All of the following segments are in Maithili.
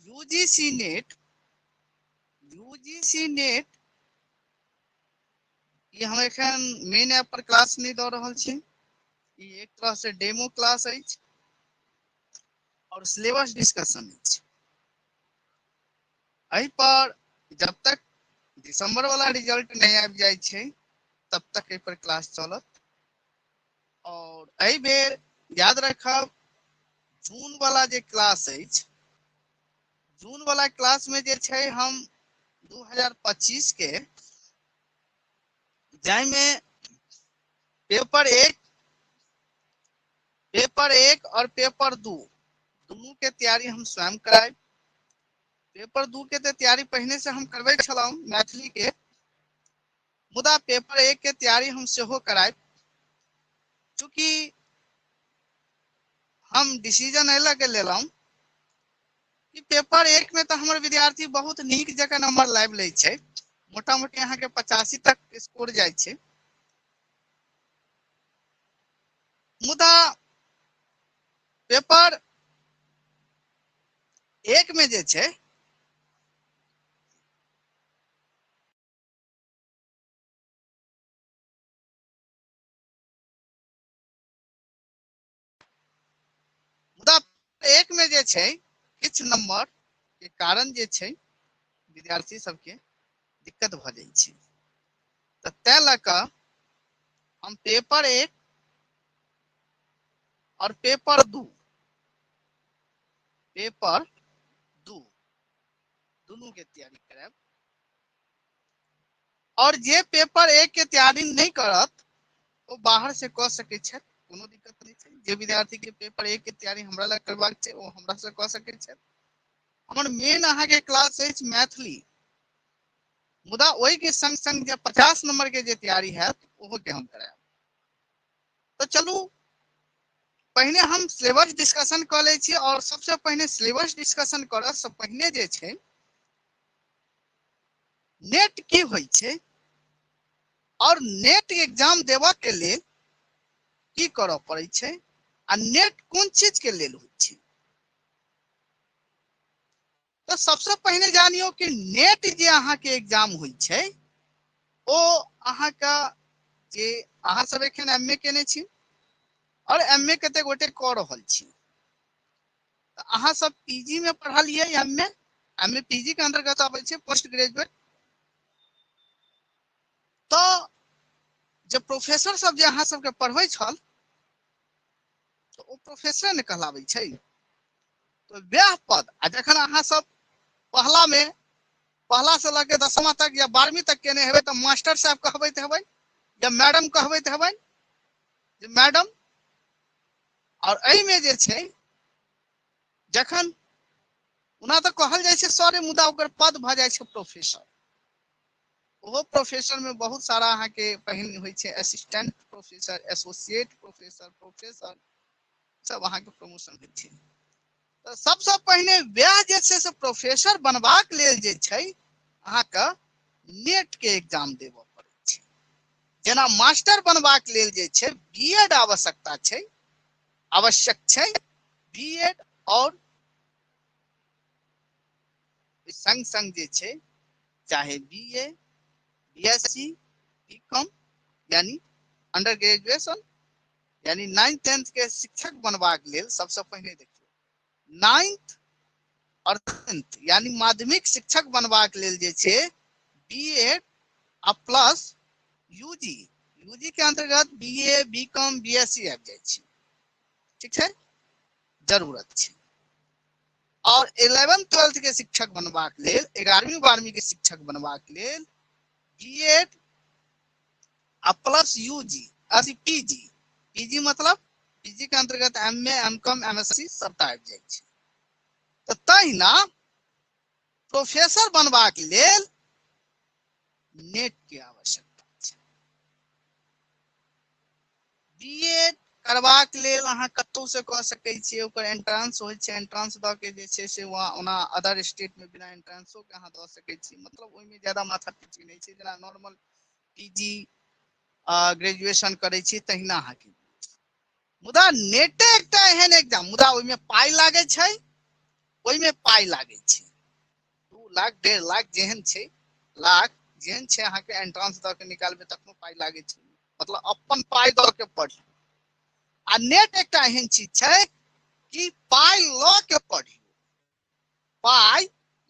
यूजीसी नेट, यूजीसी नेट ई हम एखन मेन ऐप पर क्लास नहि दऽ रहल छी, ई एक तरह से डेमो क्लास अछि और सिलेबस डिस्कशन अछि। एहि पर जब तक दिसंबर वाला रिजल्ट नहि आबि जाइ छै तब तक एहि पर क्लास चलत। और एहि बेर याद रखब जून वाला जे क्लास अछि, जून वाला क्लास में जे छै हम 2025 के जाहिमे पेपर एक और पेपर 2 दुनू के तैयारी हम स्वयं करायब। पेपर 2 के तऽ तैयारी पहिने से हम करबै छलहुँ मैथिली के, मुदा पेपर 1 के तैयारी हम सेहो करायब। चूँकि हम डिसीजन एहि लऽ के लेलहुँ कि पेपर 1 में तऽ हमर विद्यार्थी बहुत नीक जकाँ नंबर लाबि लै छै, मोटा मोटी अहाँके 85 तक स्कोर जाइ छै, मुदा पेपर 1 में जे छै मुदा 1 में जे छै किछु नंबर के कारण जे छै विद्यार्थी सबके दिक्कत भऽ जाइ छै। तऽ तैं लऽ कऽ हम पेपर 1 और पेपर 2, पेपर 2 दुनू के तैयारी करायब। और जे पेपर 1 के तैयारी नहीं करत ओ बाहर से कऽ सकै छथि, कोनो दिक्कत नहीं छै। जे विद्यार्थी के पेपर 1 के तैयारी हमरा लग करबाक छै ओ हमरा से कऽ सकै छथि। हमर मेन अहाँके क्लास अछि मैथिली, मुदा ओहि के संग संग जे 50 नंबर के जे तैयारी हैत ओहो के हम करायब। तऽ चलू पहिने हम सिलेबस डिस्कशन कऽ लै छी। और सबसे पहिने सिलेबस डिस्कशन करऽ से पहिने जे छै नेट की होइ छै और नेट एग्जाम देबऽ के लेल की करऽ पड़ै छै आ नेट कोन चीज के लेल होइ छै। तऽ सबसे पहिने जानियो कि नेट जे अहाँके एग्जाम होइ छै ओ अहाँके जे अहाँ सब एखन एम ए केने छी और एम ए कते गोटे कऽ रहल छी, तऽ अहाँ सब पी जी में पढ़लियै M A, M A P G के अंतर्गत आबै छै पोस्ट ग्रेजुएट। तऽ जे प्रोफेसर सब जे अहाँ सबके पढ़बै छल तऽ ओ प्रोफेसर ने कहलाबै छै। तऽ वएह पद आ जखन अहाँ सब पहला से लऽ के 10वां तक या 12वीं तक केने हेबै तऽ मास्टर साहब कहबैत हेबै या मैडम कहबैत हेबै जे मैडम। और एहिमे जे छै जखन ओना तऽ कहल जाइ छै सर, मुदा ओकर पद भऽ जाइ छै प्रोफेसर। ओहो प्रोफेसर में बहुत सारा अहाँके पहिन होइ छै assistant professor, associate professor, professor सब अहाँके प्रमोशन होइ छै। तऽ सबसँ पहिने वएह जे छै से प्रोफेसर बनबाक लेल जे छै अहाँके नेट के एग्जाम देबऽ पड़ै छै। जेना मास्टर बनबाक लेल जे छै बी एड आवश्यकता छै, आवश्यक छै बी एड और संग संग जे छै चाहे B A, B S C, B com यानी अंडर ग्रेजुएशन यानी 9th 10th के शिक्षक बनबाक लेल सबसे पहिने देखियौ 9th और 10th यानी माध्यमिक शिक्षक बनबाक लेल जे छै बी एड आ प्लस यूजी, यूजी के अंतर्गत B A, B com, B S C आबि जाइ छै, ठीक छै, जरूरत छै। और 11th 12th के शिक्षक बनबाक लेल, 11वीं 12वीं के शिक्षक बनबाक लेल बी एड आ प्लस यूजी अथी पीजी, पीजी मतलब पीजी के अंतर्गत M A, M com, M S C सबटा आबि जाइ छै। तऽ तहिना प्रोफेसर बनबाक लेल नेट के आवश्यकता छै। बी एड करबाक लेल अहाँ कतहु से कऽ सकै छियै, ओकर एंट्रांस होइ छै, एंट्रांस दऽ के जे छै से ओना अदर स्टेट में बिना एंट्रांसो के अहाँ दऽ सकै छी, मतलब ओहिमे ज्यादा माथा पेची नहि छै। जेना नॉर्मल पी जी ग्रेजुएशन करै छी तहिना अहाँके। मुदा नेटे एकटा एहन एग्जाम, मुदा ओहिमे पाइ लागै छै ओहिमे पाइ लागै छै, 2 लाख 1.5 लाख जेहन छै, लाख जेहन छै, अहाँके एंट्रांस दऽ के निकालबै तखनो पाइ लागै छै, मतलब अपन पाइ दऽ के पढ़ियौ। आ नेट एकटा एहन चीज छै कि पाइ लऽ के पढ़ियौ, पाइ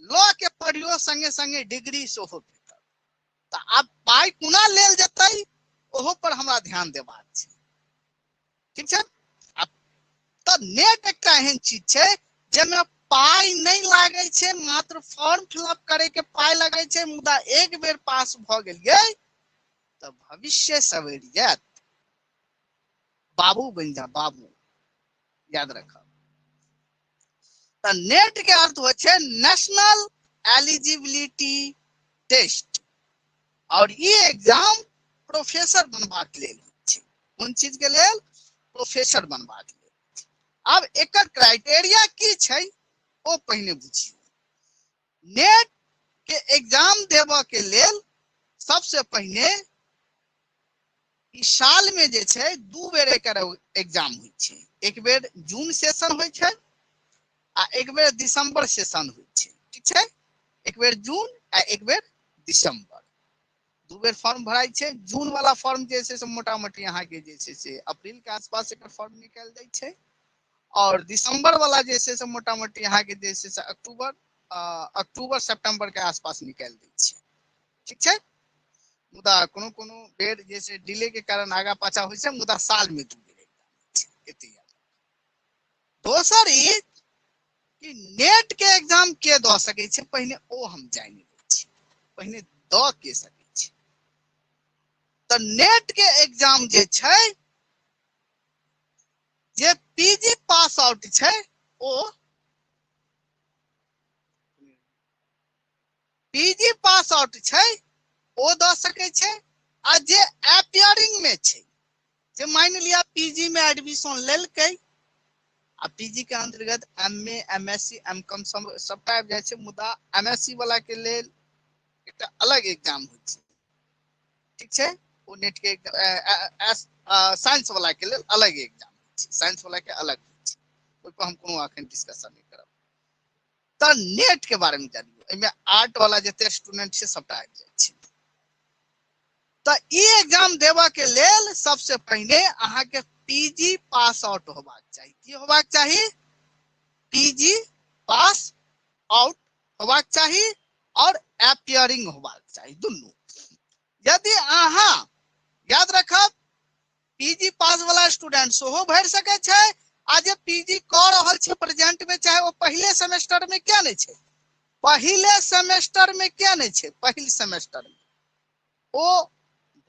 लऽ के पढ़ियौ, संगे संगे डिग्री सेहो भेटत। तऽ आब पाइ कोना लेल जेतै ओहो पर हमरा ध्यान देबाक छै, ठीक छै। आब तऽ नेट एकटा एहन चीज छै जाहिमे पाइ नहि लागै छै, मात्र फॉर्म फिलअप करे के पाइ लागै छै, मुदा एक बेर पास भऽ गेलियै तऽ भविष्य सवरि जायत, बाबू बनि जा बाबू, याद रखब। तऽ नेट के अर्थ होइ छै नेशनल एलिजिबिलिटी टेस्ट, और ई एग्जाम प्रोफेसर बनबाक लेल होइ छै। कोन चीज के लेल? प्रोफेसर बनबाक लेल। आब एकर क्राइटेरिया की छै ओ पहिने बुझियौ। नेट के एग्जाम देबऽ के लेल सबसे पहिने ई साल में जे छै 2 बेर एकर एग्जाम होइ छै। एक बेर जून सेशन होइ छै आ एक बेर दिसंबर सेशन होइ छै, ठीक छै। एक बेर जून आ एक बेर दिसंबर, 2 बेर फॉर्म भराइ छै। जून वाला फॉर्म जे छै से मोटामोटी अहाँके जे छै से अप्रैल के आसपास एकर फॉर्म निकालि दै छै, और दिसंबर वाला जे छै से मोटामोटी अहाँके जे छै से अक्टूबर सितंबर के आसपास निकालि दै छै, ठीक छै। मुदा कोनो कोनो बेर जे छै डिले के कारण आगा पाछा होइ छै, मुदा साल में 2 बेर एग्जाम होइ छै, एते याद राखू। दोसर ई कि नेट के एग्जाम के दऽ सकै छै, पहिने ओ हम जानि लै छी, पहिने दऽ के सकै छै। तऽ नेट के एग्जाम जे छै, जे पीजी पास आउट छै ओ पीजी पास आउट छै ओ दऽ सकै छै, आ जे एपियरिंग में छै, जे मानि लिअ पीजी में एडमिशन लेलकै, आ पीजी के अंतर्गत M A, M S C, M com सबटा आबि जाइ छै, मुदा एम एस सी वाला के लेल एकटा अलग एग्जाम होइ छै, ठीक छै। ओ नेट के साइंस वाला के लेल अलग एग्जाम होइ छै, साइंस वाला के अलग होइ छै, ओहि पर हम कोनो अखन डिस्कशन नहि करब। तऽ नेट के बारे में जानियौ, एहिमे आर्ट वाला जते स्टूडेंट छै सबटा आबि जाइ छै। तऽ ई एग्जाम देबऽ के लेल सबसे पहिने अहाँके पीजी पास आउट होबाक चाही। की होबाक चाही? पीजी पास आउट होबाक चाही और एपियरिंग होबाक चाही, दुनू। यदि अहाँ याद रखब पीजी पास वाला स्टूडेंट सेहो भरि सकै छै, आ जे पीजी कऽ रहल छै प्रेजेंट में, चाहे ओ पहिले सेमेस्टर में किया नहि छै, पहिले सेमेस्टर में किया नहि छै, पहिल सेमेस्टर में ओ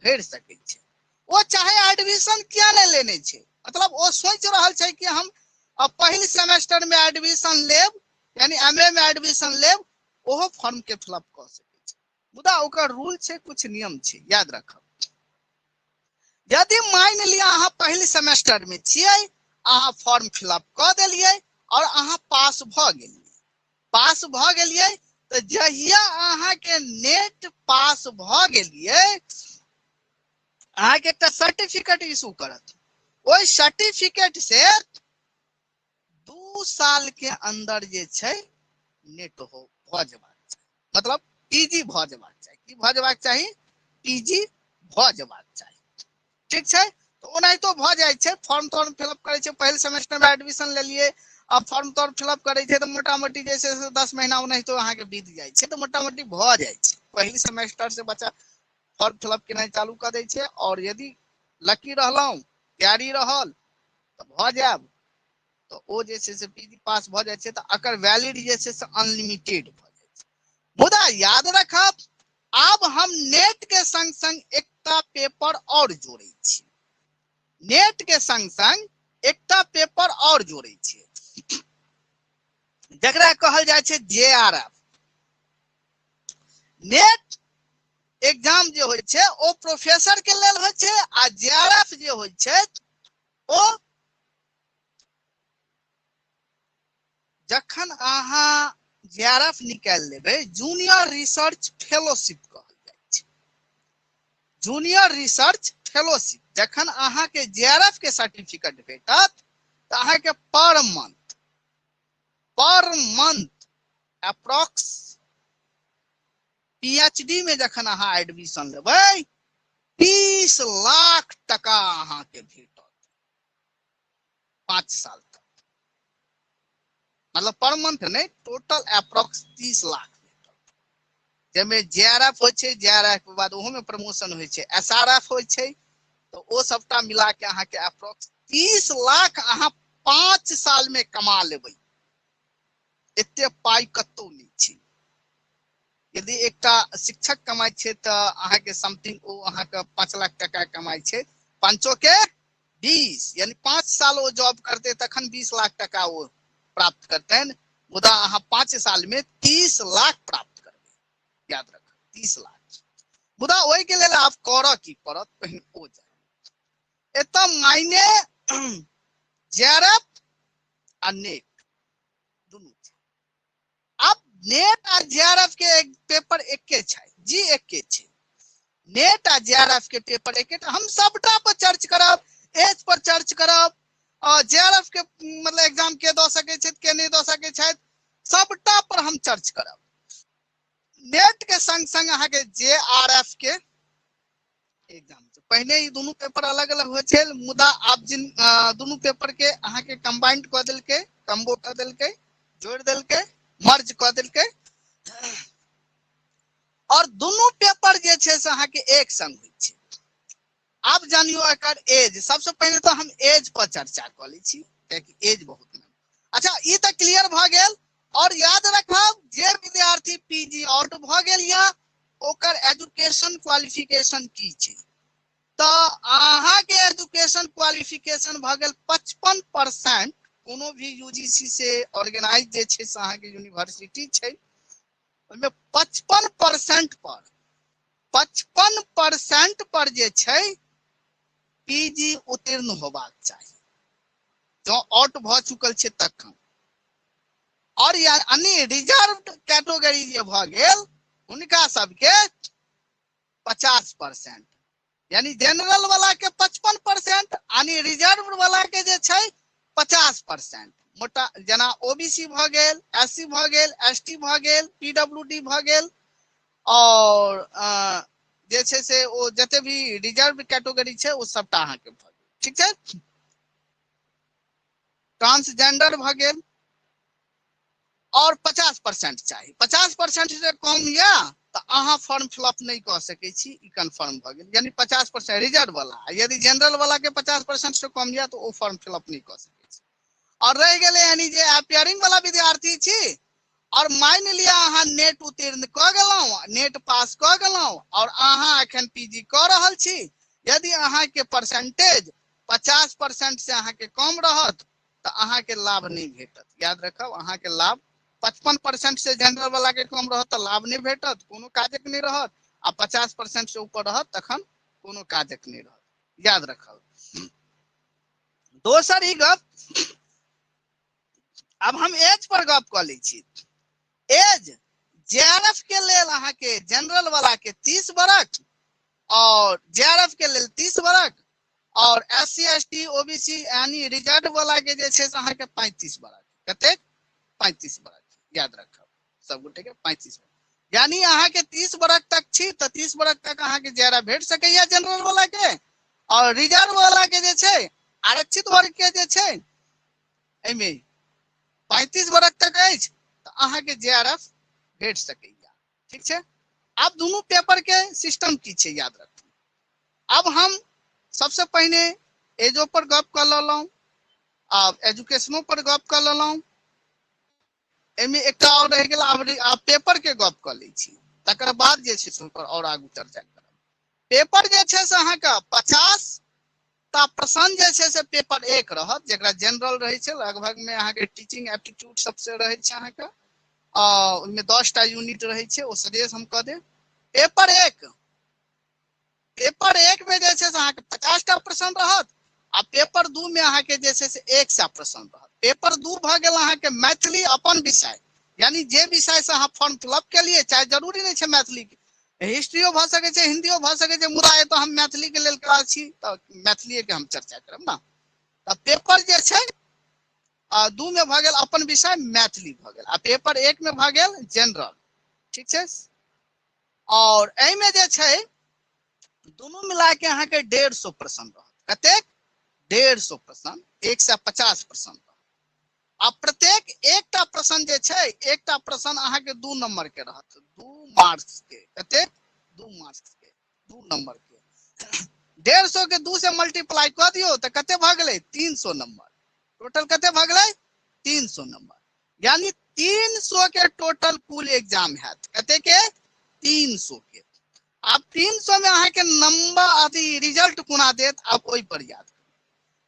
भरि सकै छै। ओ चाहे एडमिशन किया नहि लेने छै, मतलब ओ सोचि रहल छै कि हम अब पहिल सेमेस्टर में एडमिशन लेब, यानी एम ए में एडमिशन लेब, ओहो फॉर्म के फिलअप कऽ सकै छै। मुदा ओकर रूल छै, कुछ नियम छै, याद रखब। यदि मानि लिअ अहाँ पहिल सेमेस्टर में छियै, अहाँ फॉर्म फिलअप कऽ देलियै और अहाँ पास भऽ गेलियै, पास भऽ गेलियै तऽ जहिया अहाँके नेट पास भऽ गेलियै, अहाँके एकटा सर्टिफिकेट इशू करत। ओहि सर्टिफिकेट से 2 साल के अंदर जे छै नेट हो भऽ जेबाक चाही, मतलब पीजी भऽ जेबाक चाही। की भऽ जेबाक चाही? पीजी भऽ जेबाक चाही, ठीक छै। तऽ ओनाहितो भऽ जाइ छै, फॉर्म तॉर्म फिलअप करै छै, पहिल सेमेस्टर में एडमिशन लेलियै, आ फॉर्म तॉर्म फिलअप करै छै तऽ मोटामोटी जे छै से 10 महीना ओनाहितो अहाँके बीत जाइ छै, तऽ मोटामोटी भऽ जाइ छै। पहिल सेमेस्टर से बच्चा फॉर्म फिलअप केनाइ चालू कऽ दै छै, और यदि लकी रहलहुँ, तैयारी रहल तऽ भऽ जायब, तऽ ओ जे छै से पीजी पास भऽ जाइ छै, तऽ एकर वैलिड जे छै से अनलिमिटेड भऽ जाइ छै। मुदा याद रखब, आब हम नेट के संग संग एकटा पेपर और जोड़ै छी, नेट के संग संग एकटा पेपर और जोड़ै छी, जकरा कहल जाइ छै J R F. NET exam जे होइ छै ओ प्रोफेसर के लेल होइ छै, आ जे आर एफ जे होइ छै ओ जखन अहाँ जे आर एफ निकालि लेबै, जूनियर रिसर्च फेलोशिप कहल जाइ छै, जूनियर रिसर्च फेलोशिप। जखन अहाँके जे आर एफ के सर्टिफिकेट भेटत तऽ अहाँके पर मंथ अप्रोक्स पीएचडी में जखन अहाँ एडमिशन लेबै 30 लाख टका अहाँके भेटत 5 साल तक, मतलब पर मंथ नहि, टोटल अप्रोक्स 30 लाख भेटत। जाहिमे जे आर एफ होइ छै, जे आर एफ के बाद ओहोमे प्रमोशन होइ छै, एस आर एफ होइ छै, तऽ ओ सबटा मिला के अहाँके अप्रोक्स 30 लाख अहाँ 5 साल में कमा लेबै। एते पाइ कतौ नहि छै। यदि एकटा शिक्षक कमाइ छै तऽ अहाँके समथिंग ओ अहाँके 5 लाख टका कमाइ छै, पाँचो के 20, यानी 5 साल ओ जॉब करतै तखन 20 लाख टका ओ प्राप्त करतनि, मुदा अहाँ 5 साल में 30 लाख प्राप्त करबै। याद रख 30 लाख। मुदा ओहिके लेल आब करऽ की पड़त पहिने ओ जाय। एतऽ मायने जेआरएफ आ नेट दुनू छै। आब नेट आ जेआरएफ के एक पेपर एके छै जी, एके छै। नेट आ जेआरएफ के पेपर एके। हम सबटा पर चर्च करब, एज पर चर्च करब, जेआरएफ के मतलब एग्जाम के दऽ सकै छथि के नहि दऽ सकै छथि, सबटा पर हम चर्च करब। नेट के संग संग अहाँके जेआरएफ के एग्जाम छै। पहिने ई दुनू पेपर अलग अलग होइ छल, मुदा आब जिन दुनू पेपर के अहाँके कंबाइंड कऽ देलकै, कम्बो कऽ देलकै, जोड़ि देलकै, मर्ज कऽ देलकै, और दुनू पेपर जे छै से अहाँके एक संग होइ छै। आब जानियो एकर एज। सबसे पहिने तऽ हम एज पर चर्चा कऽ लै छी, कियाकि एज बहुत मेन। अच्छा, ई तऽ क्लियर भऽ गेल। और याद रखब जे विद्यार्थी पीजी आउट भऽ गेल या ओकर एजुकेशन क्वालिफिकेशन की छै, तऽ अहाँके एजुकेशन क्वालिफिकेशन भऽ गेल 55% कोनो भी यूजीसी से ऑर्गेनाइज जे छै से अहाँके यूनिवर्सिटी छै, ओहिमे 55% पर जे छै पीजी उत्तीर्ण होबाक चाही, जँ आउट भऽ चुकल छै तखन। और यानी रिजर्व कैटेगरी जे भऽ गेल हुनका सबके 50%, यानी जनरल वाला के 55%, यानी रिजर्व वाला के जे छै 50%। मोटा जेना ओबीसी भऽ गेल, एससी भऽ गेल, एसटी भऽ गेल, पीडब्ल्यूडी भऽ गेल, और जे छै से ओ जते भी रिजर्व कैटेगरी छै ओ सबटा अहाँके भऽ गेल। ठीक छै। ट्रांसजेंडर भऽ गेल और 50% चाही। 50% से कम या तऽ अहाँ फॉर्म फिलअप नहि कऽ सकै छी, ई कन्फर्म भऽ गेल। यानी 50% रिजर्व वाला, यदि जनरल वाला के 50% से कम या तऽ ओ फॉर्म फिलअप नहि कऽ सकै छी। और रहि गेलै यानी जे अपीयरिंग वाला विद्यार्थी छी और मानि लिअ अहाँ नेट उत्तीर्ण कऽ गेलहुँ, नेट पास कऽ गेलहुँ और अहाँ एखन पीजी कऽ रहल छी, यदि अहाँके परसेंटेज 50% से अहाँके कम रहत तऽ अहाँके लाभ नहि भेटत। याद रखब, अहाँके लाभ 55% से जनरल वाला के कम रहत तऽ लाभ नहि भेटत, कोनो काजक नहि रहत, आ 50% से ऊपर रहत तखन कोनो काजक नहि रहत। याद रखब। दोसर ई गप, आब हम एज पर गप कऽ लै छी। एज जेआरएफ के लेल अहाँके जनरल वाला के 30 बरख और जेआरएफ के लेल 30 बरख और S C S T O B C यानी रिजर्व वाला के जे छै से अहाँके 35 बरख। कतेक? 35 बरख। याद रखब सब गोटे के 35 बरख, यानी अहाँके 30 बरख तक छी तऽ 30 बरख तक अहाँके जेआरएफ भेट सकैया जनरल वाला के, और रिजर्व वाला के जे छै आरक्षित वर्ग के जे छै एहिमे 35 बरख तक अछि तऽ अहाँके जेआरएफ भेट सकैया। ठीक छै। आब दुनू पेपर के सिस्टम की छै याद रखू। आब हम सबसे पहिने एजो पर गप कऽ लेलहुँ, आब एजुकेशनो पर गप कऽ लेलहुँ, एहिमे एकटा और रहि गेल। आब पेपर के गप कऽ लै छी, तकर बाद जे छै से ओकर और आगू चर्चा करब। पेपर जे छै से अहाँके 50 टा प्रश्न जे छै से पेपर 1 रहत, जकरा जनरल रहै छै, लगभग में अहाँके टीचिंग एप्टीट्यूड सबसे रहै छै अहाँके, आ ओहिमे 10 टा यूनिट रहै छै, ओ सजेस्ट हम कऽ देब। पेपर 1 में जे छै से अहाँके 50 टा प्रश्न रहत, आ पेपर 2 में अहाँके जे छै से 100 प्रश्न रहत। पेपर 2 भऽ गेल अहाँके मैथिली अपन विषय, यानी जे विषय से अहाँ फॉर्म फिलअप केलियै, चाहे जरूरी नहि छै मैथिली के, हिस्ट्रियो भऽ सकै छै, हिंदियो भऽ सकै छै, मुदा एतऽ हम मैथिली के लेल क्लास छी तऽ मैथिलीए के हम चर्चा करब ने। तऽ पेपर जे छै 2 में भऽ गेल अपन विषय मैथिली भऽ गेल, आ पेपर 1 में भऽ गेल जनरल। ठीक छै, और एहिमे जे छै दुनू मिला के अहाँके 150 प्रश्न रहत। कतेक? 150 प्रश्न, 150 प्रश्न रहत। आ प्रत्येक एकटा प्रश्न जे छै, एकटा प्रश्न अहाँके 2 नंबर के रहत, 2 मार्क्स के। कतेक? 2 मार्क्स के, 2 नंबर के। 150 के 2 से मल्टीप्लाई कऽ दियौ तऽ कते भऽ गेलै? 300 नंबर। टोटल कते भऽ गेलै? 300 नंबर। यानी 300 के टोटल कुल एग्जाम हैत। कते के? 300 के। आब 300 में अहाँके नंबर अथी रिजल्ट कोना देत, आब ओहि पर याद करू।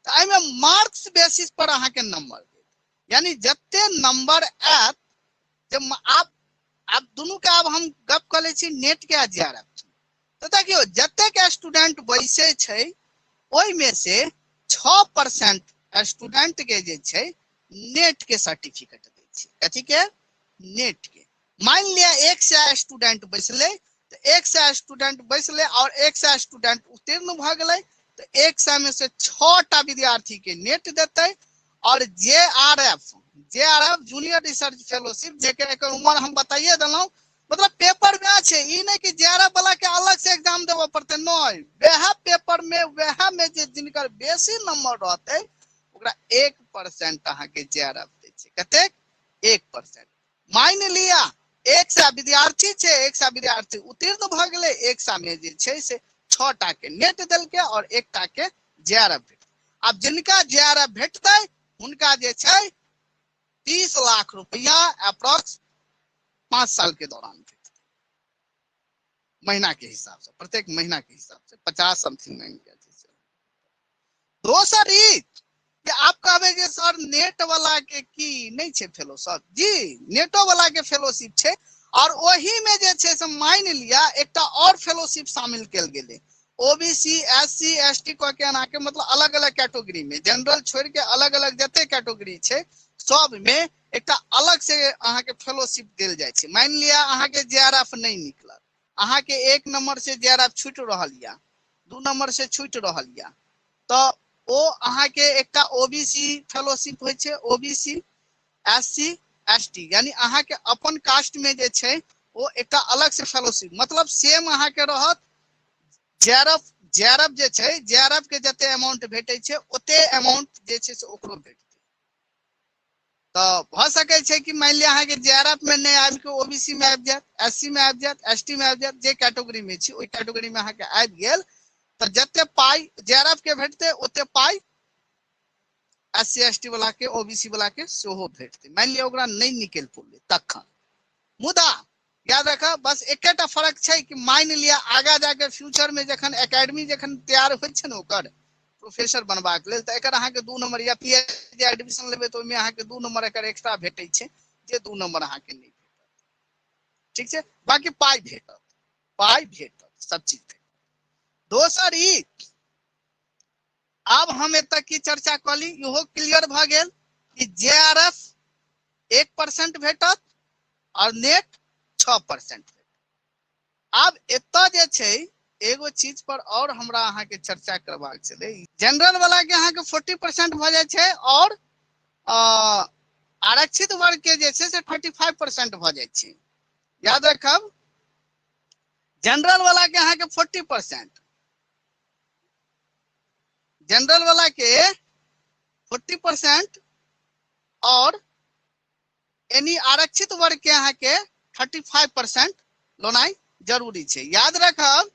तऽ एहिमे मार्क्स बेसिस पर अहाँके नंबर देत, यानी जते नंबर आयत जे आब दुनू के आब हम गप कऽ लै छी, नेट के आ जे आर एफ। तऽ देखियौ जतेक स्टूडेंट बैसै छै ओहिमे से 6% स्टूडेंट के जे छै नेट के सर्टिफिकेट दै छै। कथी के? नेट के। मान लिअ 100 स्टूडेंट बैसलै, तऽ 100 स्टूडेंट बैसलै और 100 स्टूडेंट उत्तीर्ण भऽ गेलै, तऽ 100 में से 6टा विद्यार्थी के नेट देतै। और J R F, J R F junior research fellowship, जेकर एकर उम्र हम बताइए देलहुँ, मतलब पेपर वएह छै, ई नहि कि जे आर एफ वाला के अलग से एग्जाम देबऽ पड़तै, नहि, वएह पेपर में वएह में जे जिनकर बेसी नंबर रहतै ओकरा 1% अहाँके जे आर एफ दै छै। कतेक? 1%। मान लिअ 100 विद्यार्थी छै, 100 विद्यार्थी उत्तीर्ण भऽ गेलै, 100 में जे छै से 6टा के नेट देलकै और 1टा के जे आर एफ भेटतै। आब जिनका जे आर एफ भेटतै हुनका जे छै 30 लाख रुपया अप्रोक्स 5 साल के दौरान भेटतै, महीना के हिसाब से, प्रत्येक महीना के हिसाब से 50 समथिंग मानि लिअ जे छै। दोसर ई कि आप कहबै जे सर नेट वाला के की नहि छै फेलोशिप? जी, नेटो वाला के फेलोशिप छै, और ओही में जे छै से मान लिअ एकटा और फेलोशिप शामिल कयल गेलै, ओबीसी, एससी, एसटी कऽ के अनाके, मतलब अलग अलग कैटेगरी में, जनरल छोड़ के अलग अलग जते कैटेगरी छै सब में एकटा अलग से अहाँके फेलोशिप देल जाइ छै। मान लिअ अहाँके जे आर एफ नहि निकलल, अहाँके 1 नंबर से जे आर एफ छूटि रहल यऽ, 2 नंबर से छूटि रहल यऽ, तऽ ओ अहाँके एकटा ओबीसी फेलोशिप होइ छै, ओबीसी, एससी, एसटी, यानी अहाँके अपन कास्ट में जे छै ओ एकटा अलग से फेलोशिप, मतलब सेम अहाँके रहत। जे आर एफ जे छै, जे आर एफ के जते अमाउंट भेटै छै ओते अमाउंट जे छै से ओकरो भेटतै। तऽ भऽ सकै छै कि मानि लिअ अहाँके जे आर एफ में नहि आबि कऽ ओबीसी में आबि जायत, एससी में आबि जायत, एसटी में आबि जायत, जे कैटेगरी में छी ओहि कैटेगरी में अहाँके आबि गेल, तऽ जते पाइ जे आर एफ के भेटतै ओते पाइ एससी एसटी वाला के, ओबीसी वाला के सेहो भेटतै। मानि लिअ ओकरा नहि निकलि पौलै तखन। मुदा याद राखब, बस एकेटा फर्क छै कि मानि लिअ आगाँ जाके फ्यूचर में जखन एकेडमी जखन तैयार होइ छै ने ओकर प्रोफेसर बनबाक लेल, तऽ एकर अहाँके 2 नंबर या पी एच डी एडमिशन लेबै तऽ ओहिमे अहाँके 2 नंबर एकर एक्स्ट्रा भेटै छै, जे 2 नंबर अहाँके नहि भेटत। ठीक छै, बाकी पाइ भेटत, पाइ भेटत, सब चीज भेटत। दोसर ई, आब हम एतऽ की चर्चा कऽ ली, इहो क्लियर भऽ गेल कि जे आर एफ 1% भेटत और नेट 6% भेटत। आब एतऽ जे छै एगो चीज पर और हमरा अहाँके चर्चा करबाक छलै, जनरल वाला के अहाँके 40% भऽ जाइ छै और आरक्षित वर्ग के जे छै से 35% भऽ जाइ छै। याद रखब, जनरल वाला के अहाँके 40%, जनरल वाला के 40% और यानी आरक्षित वर्ग के अहाँके 35% लोनाइ जरूरी छै, याद रखब।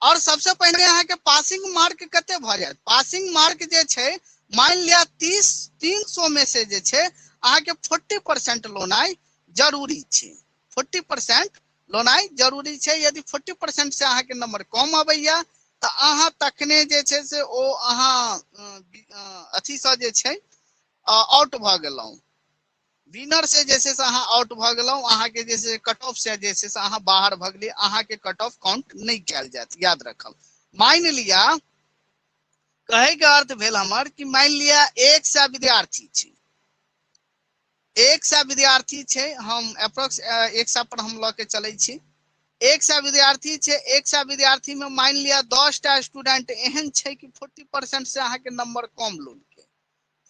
और सबसे पहले अहाँके पासिंग मार्क कते भऽ जायत? पासिंग मार्क जे छै मान लिअ 300 में से जे छै अहाँके 40% लोनाइ जरूरी छै, 40% लोनाइ जरूरी छै। यदि 40% से अहाँके नंबर कम अबैया तऽ अहाँ तखने जे छै से ओ अहाँ अथी सँ जे छै आउट भऽ गेलहुँ, विनर से जे छै से अहाँ आउट भऽ गेलहुँ, अहाँके जे छै कट ऑफ से जे छै से अहाँ बाहर भऽ गेलियै, अहाँके कट ऑफ काउंट नहि कयल जायत, याद रखब। मानि लिअ, कहैके अर्थ भेल हमर कि मानि लिअ 100 विद्यार्थी छै, 100 विद्यार्थी छै, हम अप्रोक्स 100 पर हम लऽ के चलै छी, 100 विद्यार्थी छै, 100 विद्यार्थी में मानि लिअ 10टा स्टूडेंट एहन छै कि 40% से अहाँके नंबर कम लोलकै,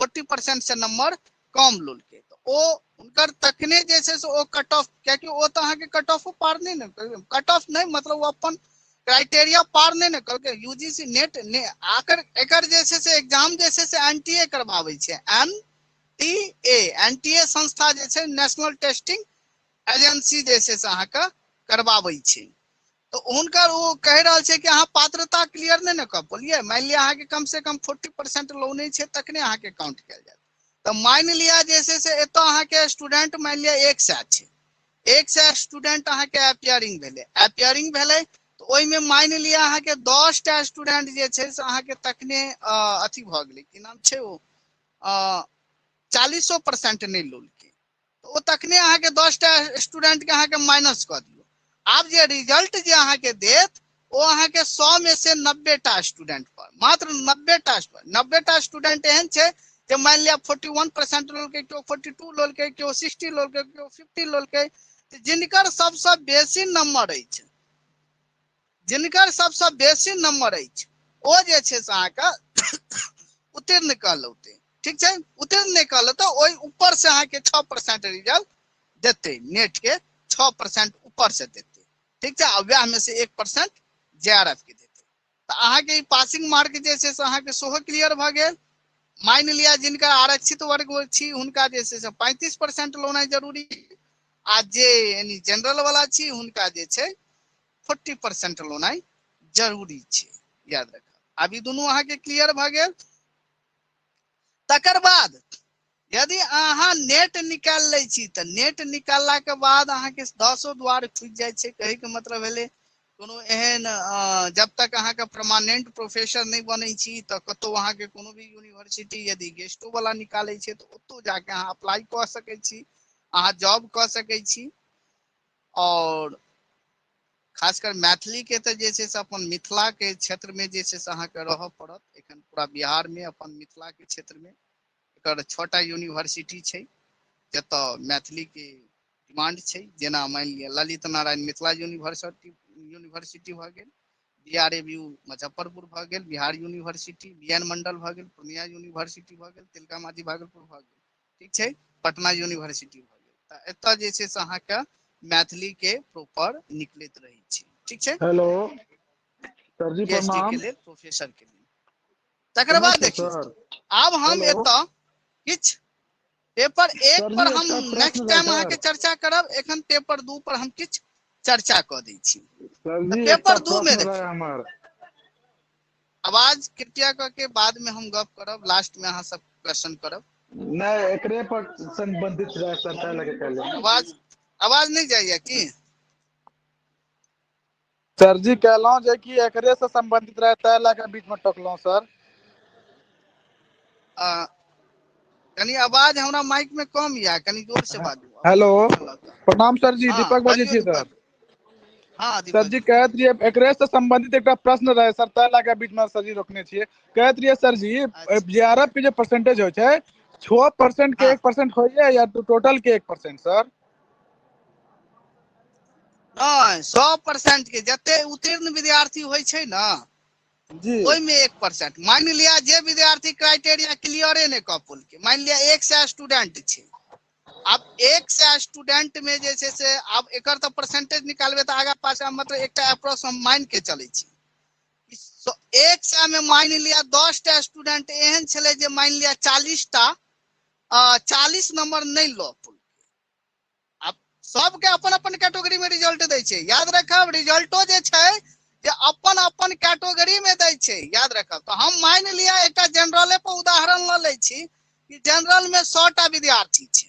40% से नंबर कम लेलकै, तऽ ओ हुनकर तखने जे छै से ओ कट ऑफ, कियाकि ओ तऽ अहाँके कट ऑफो पार नहि ने, कट ऑफ नहि मतलब ओ अपन क्राइटेरिया पार नहि ने कलकै। यूजीसी नेट ने आकर एकर जे छै से एग्जाम जे छै से एनटीए करबाबै छै, एनटीए एनटीए संस्था जे छै नेशनल टेस्टिंग एजेंसी जे छै से अहाँके करबाबै छै। तऽ हुनकर ओ कहि रहल छै कि अहाँ पात्रता क्लियर नहि ने कऽ पलियै, मानि लिअ अहाँके कम से कम 40% लोने छै तखने अहाँके काउंट कयल जायत। तऽ मानि लिअ जे छै से एतऽ अहाँके स्टूडेंट मानि लिअ 100 छै, 100 स्टूडेंट अहाँके अपियरिंग भेलै, अपियरिंग भेलै तऽ ओहिमे मानि लिअ अहाँके 10 टा स्टूडेंट जे छै से अहाँके तखने अथी भऽ गेलै, की नाम छै ओ 40% नहि लेलकै, तऽ ओ तखने अहाँके 10 टा स्टूडेंट के अहाँके माइनस कऽ दियौ। आब जे रिजल्ट जे अहाँके देत ओ अहाँके 100 में से 90 टा स्टूडेंट पर, मात्र 90 टा, 90 टा स्टूडेंट एहन छै जे मानि लिअ 41% लेलकै, केओ 42 लेलकै, केओ 60 लेलकै, केओ 50 लेलकै, जिनकर सबसँ बेसी नंबर अछि, जिनकर सबसँ बेसी नंबर अछि ओ जे छै से अहाँके उत्तीर्ण कहलौतै, ठीक छै, उत्तीर्ण नहि कहलौतै, ओहि ऊपर से अहाँके 6% रिजल्ट देतै, नेट के 6% ऊपर से देतै, ठीक छै, आ वएह में से 1% जेआरएफ के देतै। तऽ अहाँके ई पासिंग मार्क जे छै से अहाँके सेहो क्लियर भऽ गेल। मानि लिअ जिनका आरक्षित वर्ग छी हुनका जे छै से 35% लेनाइ जरूरी, आ जे यानी जनरल वाला छी हुनका जे छै 40% लेनाइ जरूरी छै, याद रखब। आब ई दुनू अहाँके क्लियर भऽ गेल। तकर बाद यदि अहाँ नेट निकालि लै छी तऽ नेट निकालला के बाद अहाँके 10 द्वार खुजि जाइ छै। कहैके मतलब भेलै कोनो एहन जब तक अहाँके परमानेंट प्रोफेसर नहि बनै छी तऽ कतहु अहाँके कोनो भी यूनिवर्सिटी यदि गेस्टो वाला निकालै छै तऽ ओतौ जाके अहाँ अप्लाई कऽ सकै छी, अहाँ जॉब कऽ सकै छी। और खासकर मैथिली के तऽ जे छै से अपन मिथिला के क्षेत्र में जे छै से अहाँके रहऽ पड़त। एखन पूरा बिहार में अपन मिथिला के क्षेत्र में एकर 6टा यूनिवर्सिटी छै जतऽ मैथिली के डिमांड छै। जेना मानि लिअ ललित नारायण मिथिला यूनिवर्सिटी यूनिवर्सिटी भऽ गेल, B R A U Muzaffarpur भऽ गेल, बिहार यूनिवर्सिटी, बी एन मंडल भऽ गेल, पूर्णिया यूनिवर्सिटी भऽ गेल, तिलका मांझी भागलपुर भऽ गेल, ठीक छै, पटना यूनिवर्सिटी भऽ गेल। तऽ एतऽ जे छै से अहाँके मैथिली के प्रॉपर निकलैत रहै छै, ठीक छै। हेलो सर जी, पीएचडी के प्रणाम। लेल, प्रोफेसर के लेल। तकर बाद देखियौ आब हम एतऽ किछु पेपर 1 पर हम नेक्स्ट टाइम अहाँके चर्चा करब, एखन पेपर 2 पर हम किछु चर्चा कऽ दै छी। पेपर 2 में देखियौ, आवाज कृपया कऽ के बाद में हम गप करब, लास्ट में अहाँ सब क्वेश्चन करब। नहीं एकरे पर संबंधित रहे सर, ताहि लगे कहलियै। आवाज आवाज नहीं जाइए की सर जी? कहलहुँ जे कि एकरे से संबंधित रहे ताहि लए बीच में टोकलहुँ सर। कनी आवाज हमरा माइक में कम या, कनी जोर से बाजू। हेलो, प्रणाम सर जी, दीपक बाजै छी सर। हाँ सर जी कहैत रहियै एकरे से संबंधित एकटा प्रश्न रहे सर, ताहि लए के बीच में सर जी रोकने छियै। कहैत रहियै सर जी जेआरएफ के जे परसेंटेज होइ छै 6% के 1% होइए या टोटल के 1% सर? नहीं, 100% के जते उत्तीर्ण विद्यार्थी होइ छै ना जी, ओहिमे 1%। मानि लिअ जे विद्यार्थी क्राइटेरिया क्लियरे नहि कऽ पौलकै, मानि लिअ 100 स्टूडेंट छै, आब 100 स्टूडेंट में जे छै से आब एकर तऽ परसेंटेज निकालबै तऽ आगा पाछा मतलब एकटा अप्रोक्स हम मान के चलै छी। 100 में मानि लिअ 10 टा स्टूडेंट एहन छलै जे मानि लिअ 40 टा 40 नंबर नहि लऽ पौलकै। आब सबके अपन अपन कैटेगरी में रिजल्ट दै छै, याद रखब। रिजल्टो जे छै जे अपन अपन कैटेगरी में दै छै, याद रखब। तऽ हम मानि लिअ एकटा जनरले पर उदाहरण लऽ लै छी कि जनरल में 100 टा विद्यार्थी छै,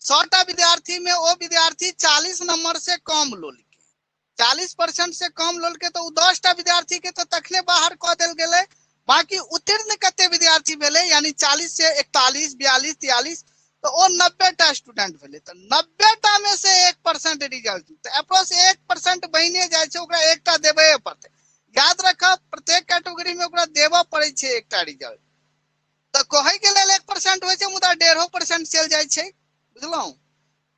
100 टा विद्यार्थी में ओ विद्यार्थी 40 नंबर से कम लेलकै, 40% से कम लेलकै तऽ ओ 10 टा विद्यार्थी के तऽ तखने बाहर कऽ देल गेलै। बाकी उत्तीर्ण कते विद्यार्थी भेलै, यानी 40 से 41, 42, 43, तऽ ओ 90 टा स्टूडेंट भेलै। तऽ 90 टा में से 1% रिजल्ट, तऽ अप्रोक्स 1% बहिने जाइ छै, ओकरा एकटा देबे पड़तै। याद रखब प्रत्येक कैटेगरी में ओकरा देबऽ पड़ै छै एकटा रिजल्ट। तऽ कहै के लेल 1% होइ छै, मुदा 1.5% चलि जाइ छै, बुझलहुँ?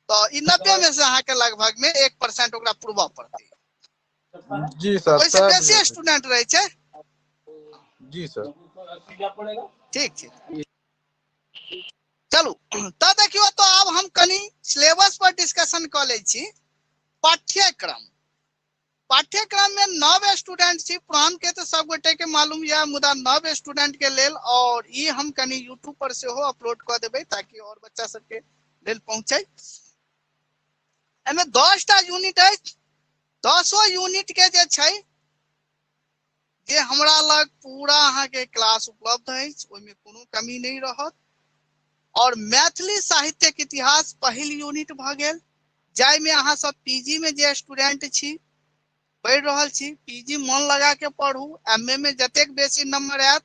तऽ ई 90 में से अहाँके लगभग में 1% ओकरा पुरबऽ पड़तै जी सर। ओहिसँ बेसी स्टूडेंट रहै छै जी सर, ठीक छै। चलू तऽ देखियौ, तो आब हम कनि सिलेबस पर डिस्कशन कऽ लै छी। पाठ्यक्रम, पाठ्यक्रम में नव स्टूडेंट छी, पुरान के तऽ सब गोटे के मालूम यऽ, मुदा नव स्टूडेंट के लेल और ई हम कनि यूट्यूब पर सेहो अपलोड कऽ देबै ताकि और बच्चा सबके लेल पहुँचे। एहिमे 10टा यूनिट अछि, 10 यूनिट के जे छै जे हमरा लग पूरा अहाँके क्लास उपलब्ध अछि, ओहिमे कोनो कमी नहि रहत। और मैथिली साहित्यक इतिहास पहिल यूनिट भऽ गेल, जाहिमे अहाँ सब पीजी में जे स्टूडेंट छी पढ़ि रहल छी, पीजी मन लगा के पढ़ू, एमए में जतेक बेसी नंबर आयत,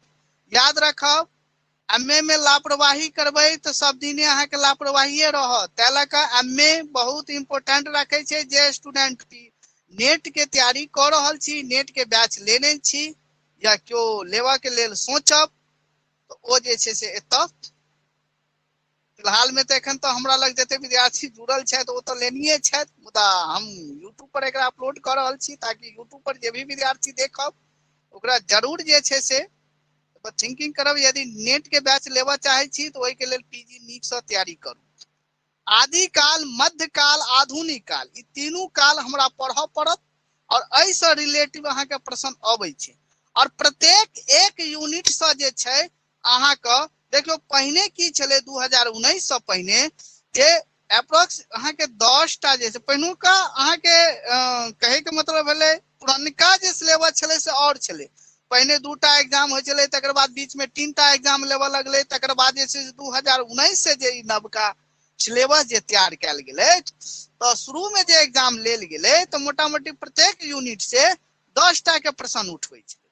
याद रखब एमए में लापरवाही करबै तऽ सब दिने अहाँके लापरवाहिए रहत। ताहि लऽ कऽ एमए बहुत इम्पोर्टेंट रखै छै। जे स्टूडेंट नेट के तैयारी कऽ रहल छी, नेट के बैच लेने छी या केओ लेबऽ के लेल सोचब, तऽ ओ जे छै से एतऽ फिलहाल में तऽ एखन तऽ हमरा लग जते विद्यार्थी जुड़ल छथि ओ तऽ लेनिये छथि, मुदा हम यूट्यूब पर एकरा अपलोड कऽ रहल छी ताकि यूट्यूब पर जे भी विद्यार्थी देखब ओकरा जरूर जे छै से थिंकिंग करब। यदि नेट के बैच लेबऽ चाहै छी तऽ ओहिके लेल पीजी नीकसँ तैयारी करू। आदिकाल, मध्यकाल, आधुनिक काल, ई तीनू काल हमरा पढ़ऽ पड़त और एहिसँ रिलेटिव अहाँके प्रश्न अबै छै। और प्रत्येक एक यूनिटसँ जे छै अहाँके देखियौ, पहिने की छलै 2019 से पहिने जे अप्रोक्स अहाँके 10टा जे छै पहिनुका अहाँके कहैके मतलब भेलै पुरनका जे सिलेबस छलै से और छलै। पहिने 2टा एग्जाम होइ छलै, तकर बाद बीच में 3टा एग्जाम लेबऽ लगलै, तकर बाद जे छै से 2019 से जे ई नवका सिलेबस जे तैयार कयल गेलै तऽ शुरू में जे एग्जाम लेल गेलै तऽ मोटा मोटी प्रत्येक यूनिट से 10टा के प्रश्न उठबै छलै।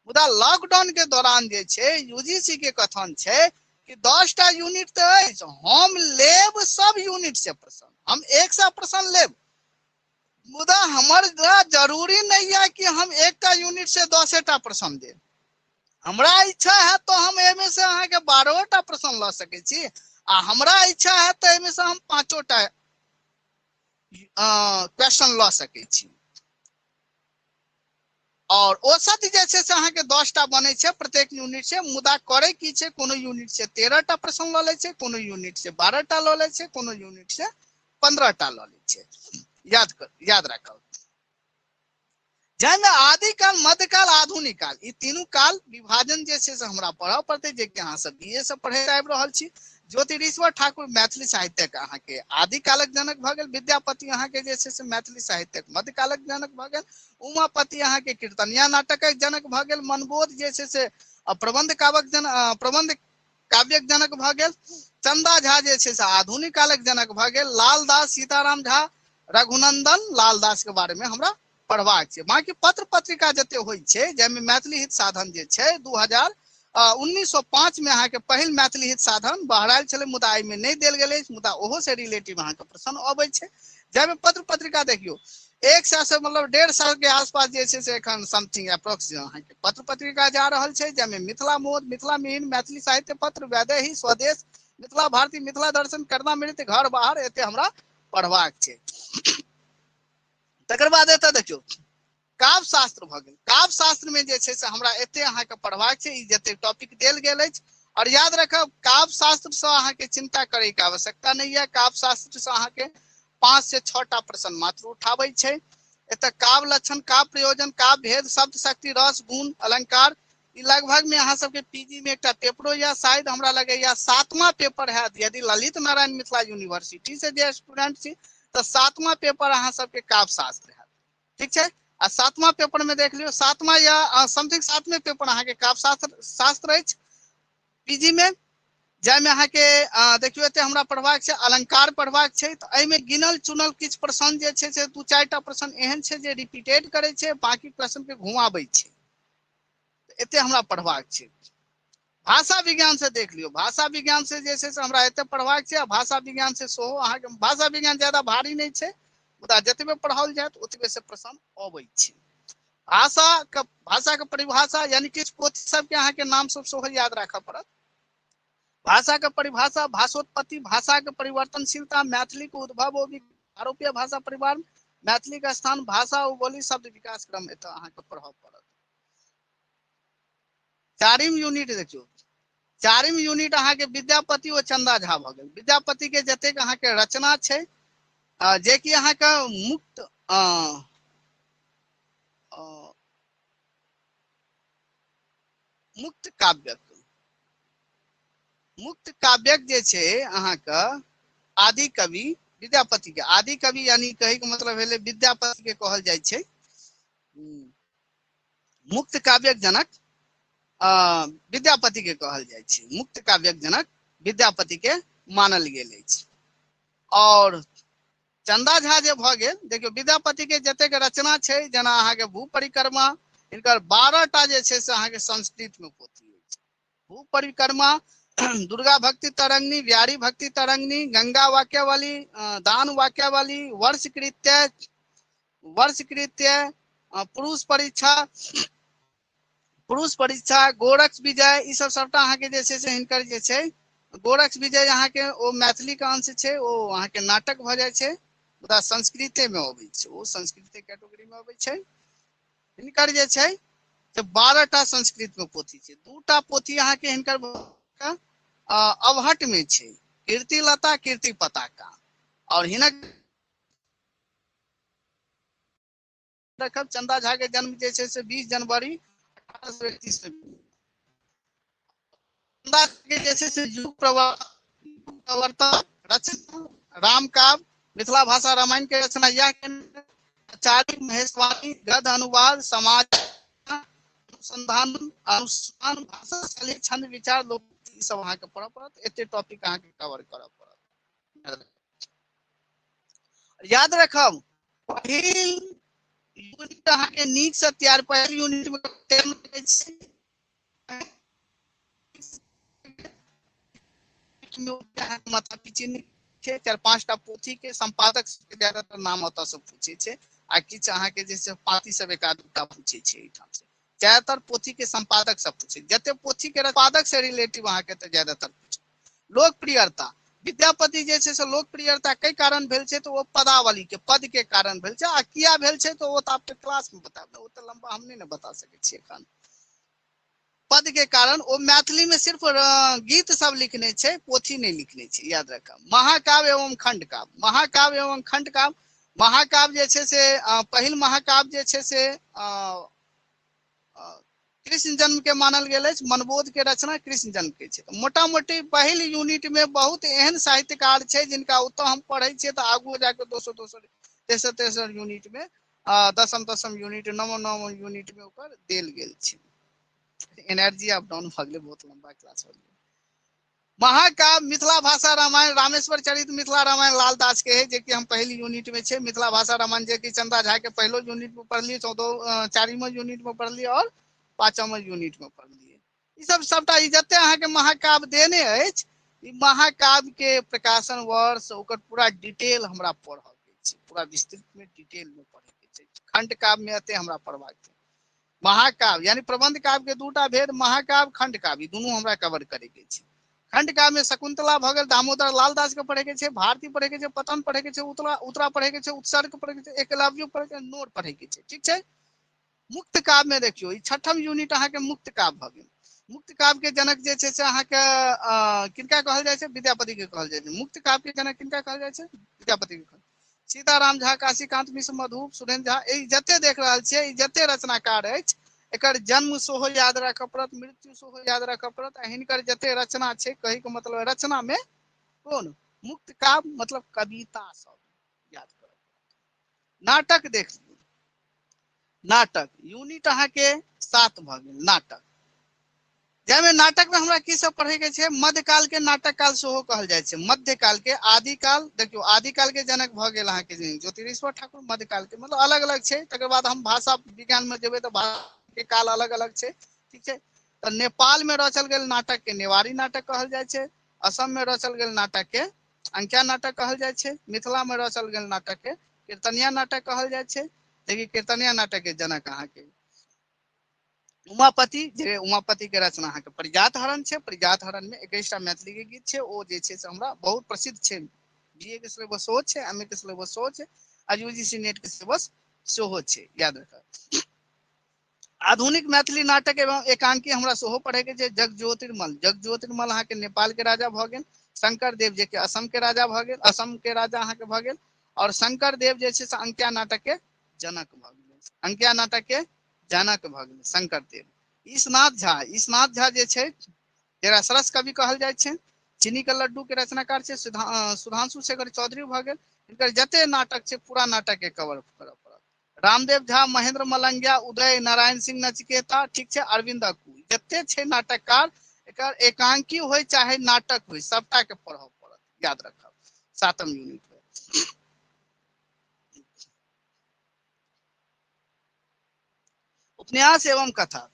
मुदा लॉकडाउन के दौरान जे छै यूजीसी के कथन छै कि 10टा यूनिट तऽ अछि, हम लेब सब यूनिट से प्रश्न, हम 100 प्रश्न लेब, मुदा हमर जरूरी नहीं है कि हम एकटा यूनिट से 10टा प्रश्न देब। हमरा इच्छा है तो हम एहिमे से अहाँके 12टा प्रश्न लऽ सकै छी, आ हमरा इच्छा है तऽ एहिमे से हम 5टा क्वेश्चन लऽ सकै छी। और औसत जे छै से अहाँके 10टा बनै छै प्रत्येक यूनिट से, मुदा करै की छै, कोनो यूनिट से 13टा प्रश्न लऽ लै छै, कोनो यूनिट से 12टा लऽ लै छै, कोनो यूनिट से 15टा लऽ लै छै। याद राखब। जाहिमे आदिकाल, मध्यकाल, आधुनिक काल, ई तीनू काल विभाजन जे छै से हमरा पढ़ऽ पड़तै, जे कि अहाँ सब बी ए से पढ़ैत आबि रहल छी। ज्योतिरीश्वर ठाकुर मैथिली साहित्यक अहाँके आदिकालक जनक भऽ गेल, विद्यापति अहाँके जे छै से मैथिली साहित्यक मध्यकालक जनक भऽ गेल, उमापति अहाँके कीर्तनिया नाटकक जनक भऽ गेल, मनबोध जे छै से प्रबंध काव्यक प्रबंध काव्यक जनक भऽ गेल, चंदा झा जे छै से आधुनिक कालक जनक भऽ गेल, लालदास, सीताराम झा, रघुनंदन लालदास के बारे में हमरा पढ़बाक छै। बाकी पत्र पत्रिका जते होइ छै, जाहिमे मैथिली हित साधन जे छै 1905 में अहाँके पहिल मैथिली हित साधन बहरायल छलै, मुदा एहिमे नहि देल गेल अछि, मुदा ओहो से रिलेटिव अहाँके प्रश्न अबै छै। जाहिमे पत्र पत्रिका देखियौ 100 से मतलब 150 साल के आसपास जे छै से एखन समथिंग अप्रोक्स अहाँके पत्र पत्रिका जा रहल छै, जाहिमे मिथिला मोद, मिथिला मिहिर, मैथिली साहित्य पत्र, वैदेही, स्वदेश, मिथिला भारती, मिथिला दर्शन, कर्णामृत, घर बाहर, एते हमरा पढ़बाक छै। तकर बाद एतऽ देखियौ काव्य शास्त्र भऽ गेल। काव्य शास्त्र में जे छै से हमरा एते अहाँके पढ़बाक छै, ई जते टॉपिक देल गेल अछि। और याद रखब काव्य शास्त्र से अहाँके चिंता करे के आवश्यकता नहीं है। काव्य शास्त्र से अहाँके 5 से 6टा प्रश्न मात्र उठाबै छै। एतऽ काव्य लक्षण, काव्य प्रयोजन, काव्य भेद, शब्द शक्ति, रस, गुण, अलंकार, ई लगभग में अहाँ सबके पीजी में एकटा पेपरो या शायद हमरा लगैया 7वां पेपर हैत। यदि ललित नारायण मिथिला यूनिवर्सिटी से जे स्टूडेंट छी तऽ 7वां पेपर अहाँ सबके काव्य शास्त्र हैत, ठीक छै। आ 7वां पेपर में देख लियौ, 7वां या समथिंग 7वें पेपर अहाँके काव्य शास्त्र अछि पीजी में, जाहिमे अहाँके देखियौ एते हमरा पढ़बाक छै, अलंकार पढ़बाक छै। तऽ एहिमे गिनल चुनल किछु प्रश्न जे छै से 2-4टा प्रश्न एहन छै जे रिपीटेड करै छै, बाकी प्रश्न के घुमाबै छै। एते हमरा पढ़बाक छै। भाषा विज्ञान से देख लियौ, भाषा विज्ञान से जे छै से हमरा एते पढ़बाक छै। आ भाषा विज्ञान से सेहो अहाँके भाषा विज्ञान ज्यादा भारी नहि छै, मुदा जतबे पढ़ाओल जायत ओतबे से प्रश्न अबै छै। भाषा के परिभाषा यानी किछु पोथी सबके अहाँके नाम सब सेहो याद राखऽ पड़त। भाषा के परिभाषा, भाषोत्पत्ति, भाषा के परिवर्तनशीलता, मैथिली के उद्भव ओ आरोपीय भाषा परिवार, मैथिली के स्थान, भाषा ओ बोली, शब्द विकास क्रम एतऽ अहाँके पढ़ऽ पड़त। 4 यूनिट देखियौ, चारिम यूनिट अहाँके विद्यापति ओ चंदा झा भऽ गेल। विद्यापति के जतेक अहाँके रचना छै, जेकि अहाँके मुक्त मुक्त काव्यक, मुक्त काव्यक जे छै अहाँके आदि कवि विद्यापति के, आदि कवि यानी कहै के मतलब भेलै विद्यापति के कहल जाइ छै। मुक्त काव्यक जनक विद्यापति के कहल जाइ छै, मुक्त काव्यक जनक विद्यापति के मानल गेल अछि। और चंदा झा जे भऽ गेल, देखियौ विद्यापति के जतेक रचना छै, जेना अहाँके भू परिक्रमा, हिनकर 12 टा जे छै से अहाँके संस्कृत में पोथी अछि। भू परिक्रमा, दुर्गा भक्ति तरंगिणी, व्यारी भक्ति तरंगिणी, गंगा वाक्यावली, दान वाक्यावली, वर्ष कृत्य, वर्ष कृत्य, पुरुष परीक्षा, पुरुष परीक्षा, गोरक्ष विजय, ई सब सबटा अहाँके जे छै से हिनकर जे छै गोरक्ष विजय अहाँके ओ मैथिली के अंश छै, ओ अहाँके नाटक भऽ जाइ छै, मुदा संस्कृते में अबै छै, ओ संस्कृते कैटेगरी में अबै छै। हिनकर जे छै से 12 टा संस्कृत में पोथी छै। 2टा पोथी अहाँके हिनकर अवहट में छै, कीर्तिलता, कीर्ति पताका। और हिनक रखब चंदा झा के जन्म जे छै से 20 जनवरी 1831 में। चंदा के जे छै से युग प्रवर्तन रचना, रामकाव्य, मिथिला भाषा रामायण के रचना यह आचार्य महेशवाणी, गद्य अनुवाद, समाज अनुसंधान, अनुष्ठान, भाषा शैली, छंद विचार, लोक, ई सब अहाँके पढ़ऽ पड़त। एते टॉपिक अहाँके कवर करऽ पड़त। याद रखब पहिल यूनिट अहाँके नीक से तैयार, पहिल यूनिट में टाइम लगै छै, माथा पीछे नहि छै। 4-5 टा पोथी के संपादक के ज्यादातर नाम ओतऽ से पूछे छै, आ किछु अहाँके जे छै पाती सब एक आध दूटा पूछे छै एहिठाम से। ज्यादातर पोथी के संपादक सब पूछे, जते पोथी के संपादक से रिलेटिव अहाँके तऽ ज्यादातर पूछे। लोकप्रियता, विद्यापति जे छै से लोकप्रियता कई कारण भेल छै, तऽ ओ पदावली के पद के कारण भेल छै। आ किया भेल छै तऽ ओ तऽ आपके क्लास में बताब, ओ तऽ लंबा हम नहि ने बता सकै छियै एखन। पद के कारण ओ मैथिली में सिर्फ गीत सब लिखने छै, पोथी नहीं लिखने छै, याद रखब। महाकाव्य एवं खंडकाव्य, महाकाव्य एवं खंडकाव्य, महाकाव्य जे छै से पहिल महाकाव्य जे छै से कृष्ण जन्म के मानल गेल अछि, मनबोध के रचना कृष्ण जन्म के छै। मोटा मोटी पहिल यूनिट में बहुत एहन साहित्यकार छै जिनका ओतऽ हम पढ़ै छियै तऽ आगू जाके दोसर दोसर तेसर तेसर यूनिट में, दसम दसम यूनिट, नवम नवम यूनिट में ओकर देल गेल छै। एनर्जी अप डाउन भऽ गेलै, बहुत लंबा क्लास हो गेलै। महाकाव्य मिथिला भाषा रामायण, रामेश्वर चरित मिथिला रामायण लालदास के है, जे कि हम पहिल यूनिट में छै। मिथिला भाषा रामायण जे कि चंदा झा के पहलो यूनिट में पढ़लियै, चारिमो यूनिट में पढ़लियै और पांचमो यूनिट में पढ़लियै। ई सब सबटा ई जते अहाँके महाकाव्य देने अछि, ई महाकाव्य के प्रकाशन वर्ष ओकर पूरा डिटेल हमरा पढ़ऽ के छै, पूरा विस्तृत में डिटेल में पढ़े के छै। खंड काव्य में एते हमरा पढ़बाक छै। महाकाव्य यानी प्रबंध काव्य के दूटा भेद, महाकाव्य खंड काव्य, दुनू हमरा कवर करे के छै। खंड काव्य में शकुंतला भऽ गेल, दामोदर लालदास के पढ़े के छै, भारती पढ़े के छै, पतन पढ़े के छै, उत्तरा पढ़े के छै, उत्सर्ग पढ़े के छै, एकलव्य पढ़े के छै, नोर पढ़े के छै, ठीक छै। मुक्त काव्य में देखियौ ई छठम यूनिट अहाँके मुक्त काव्य भऽ गेल। मुक्त काव्य के जनक जे छै से अहाँके किनका कहल जाइ छै? विद्यापति के कहल जाइ छै। मुक्त काव्य के जनक किनका कहल जाइ छै? विद्यापति के कहल। सीताराम झा, काशीकांत मिश्र मधुप, सुरेंद्र झा, ई जते देख रहल छियै, ई जते रचनाकार अछि, एकर जन्म सेहो याद राखऽ पड़त, मृत्यु सेहो याद राखऽ पड़त, आ हिनकर जते रचना छै, कहै के मतलब रचना में कोन मुक्त काव्य मतलब कविता सब याद करऽ पड़त। नाटक देख लियौ, नाटक यूनिट अहाँके 7 भऽ गेल। नाटक जाहिमे नाटक में हमरा की सब पढ़े के छै? मध्यकाल के नाटक काल सेहो कहल जाइ छै। मध्यकाल के आदिकाल देखियौ, आदिकाल के जनक भऽ गेल अहाँके ज्योतिरीश्वर ठाकुर। मध्यकाल के मतलब अलग अलग छै। तकर बाद हम भाषा विज्ञान में जेबै तऽ भाषा के काल अलग अलग छै, ठीक छै। तऽ नेपाल में रचल गेल नाटक के नेवारी नाटक कहल जाइ छै, असम में रचल गेल नाटक के अंकिया नाटक कहल जाइ छै, मिथिला में रचल गेल नाटक के कीर्तनिया नाटक कहल जाइ छै। देखिए कीर्तनिया नाटक के जनक अहाँके उमापति, जे उमापति के रचना अहाँके परिजात हरण छै। परिजात हरण में 21टा मैथिली के गीत छै, ओ जे छै से हमरा बहुत प्रसिद्ध छै। बी ए के सिलेबस सेहो छै, एम ए के सिलेबस सेहो छै, आ you ji C net के सिलेबस सेहो छै, याद रखब। आधुनिक मैथिली नाटक एवं एकांकी हमरा सेहो पढ़े के छै। जगज्योतिर्मल, जगज्योतिर्मल अहाँके नेपाल के राजा भऽ गेल। शंकर देव जे कि असम के राजा भऽ गेल, असम के राजा अहाँके भऽ गेल। और शंकर देव जे छै से अंकिया नाटक के जनक भऽ गेल, अंकिया नाटक के जनक भऽ गेल शंकर देव। ईशनाथ झा, ईशनाथ झा जे छै जकरा सरस कवि कहल जाइ छै, चीनी के लड्डू के रचनाकार छै। सुधांशु शेखर चौधरी भऽ गेल। हिनकर जते नाटक छै पूरा नाटक के कवर करऽ पड़त। रामदेव झा, महेंद्र मलंगिया, उदय नारायण सिंह नचिकेता, ठीक छै, अरविंद अक्कू, जते छै नाटककार, एकर एकांकी होय चाहे नाटक होय सबटा के पढ़ऽ पड़त, याद रखब। 7म यूनिट में उपन्यास एवं कथा।